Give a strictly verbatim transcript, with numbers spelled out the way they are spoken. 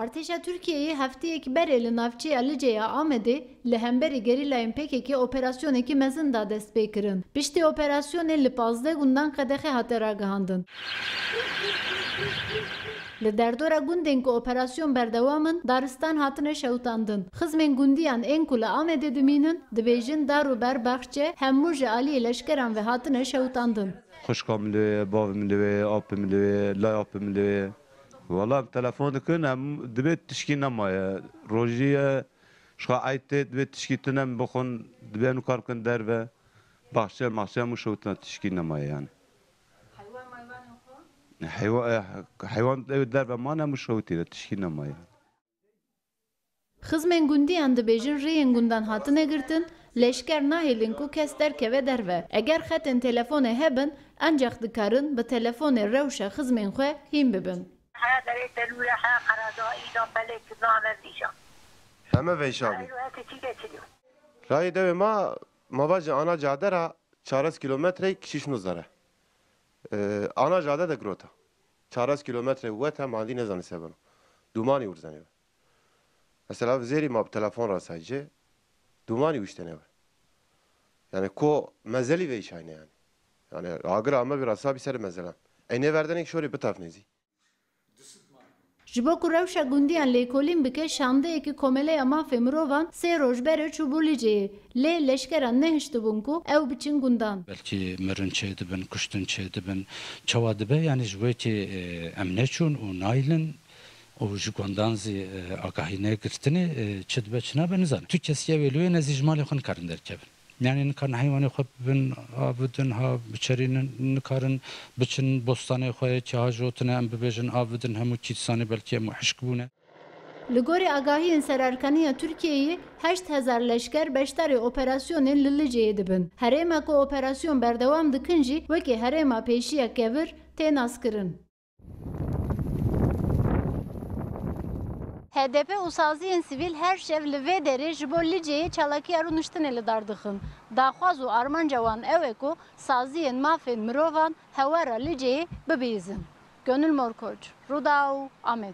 Artêşa Tirkiyeyê hefteyek berê li navçeya Licê ya Amedê li hemberî gerîlayên P K K operasyonekî mezin da dest pê kirin. Piştî operasyonê li pazdeh gundan qedexe hate ragihandin. Li derdora gundên ku operasyon berdewam in, daristan hatine şewitandin. Xizmên gundiyan ên ku li Amedê dimînin, dibêjin dar û ber, baxçe, hemû ji aliyê leşkeran ve hatine şewitandin. Xwişka min li wê ye, bavê min li wê ye, apê min li wê ye, lay apê min li wê ye. Wala em telefon dikin, em dibê tişkî nemaye. Rojî ye, şixa eyd tê, dibê tişkî tune em bixwin, dibê em kar bikin derve. Baxçe, maxçe hemû şewitine, tişkî nemaye yani. Heywan, heywan ew derve mane hemû şewitîne, tişkî nemaye. Xizmên gundiyan dibêjin rêyên gundan hatine girtin, leşker nahêlin ku kes derkeve derve. Eger xetên telefonê hebin, encax dikarin bi telefonê rewşa xizmên xwe hîn bibin. Heya derê tenûre, heya qerazayî da pelê kirina, em ev dîşa. Em ev veyşa bî. Rayê dewê ma, ma va ji ana cade ra çares kîlometreyê kişîş nûzdare. Ee, ana cade de girota. Çares kîlometre wete mandî nezanî se beno. Dumanî wirzenê we. Mesela vizêrî ma bi telefon ra saycê, dumanî wiştene we. Yani ko mezelî veyşayne yani. Yani agir ame bir asabî ser mezelan. Ey nêverdenê şorî bitafnê zî. Ji bo ku rewşa gundiyan lêkolîn bike, şandeyekî Komeleya Mafê Mirovan sê roj berê çûbû Liceyê, lê leşkeran nehiştibûn ku ew biçin gundan. Belkî mirin çêdibin, kuştin çêdibin. Çawa dibe? Yani ji bo yekê, e, em neçûn û naylin û ji gundan zî, e, agahî negirtinê, e, çi dibe, çi nabe nizanim. Tu kesî ew ê li wê ne zî ji malê xwe nikarin derkevin. Yani nikarin heywanê xwe bibin, av bidin, ha biçerînin, nikarin biçin bostanê xwe, ki ha ji tune em bibêjin av bidin, hemû kîtsanê belkî hemû hişk bûne. Li gorî agahiyên Sererkaniya Tirkiyeyê, heşt hezar leşker beşdarê operasyonên li Liceyê dibin. Herêma ku operasyon berdewam dikin jî wekî herêma pêşiya kevir tê naskirin. H D P û saziyên sivîl her şev li vê derê ji bo Liceyê çalakiya rûniştinê li dar dixin. Daxwaz û armanca wan ew e ku saziyên mafên mirovan hewara Liceyê bibihîzin. Gönül Morkoç, Rûdaw, Amed.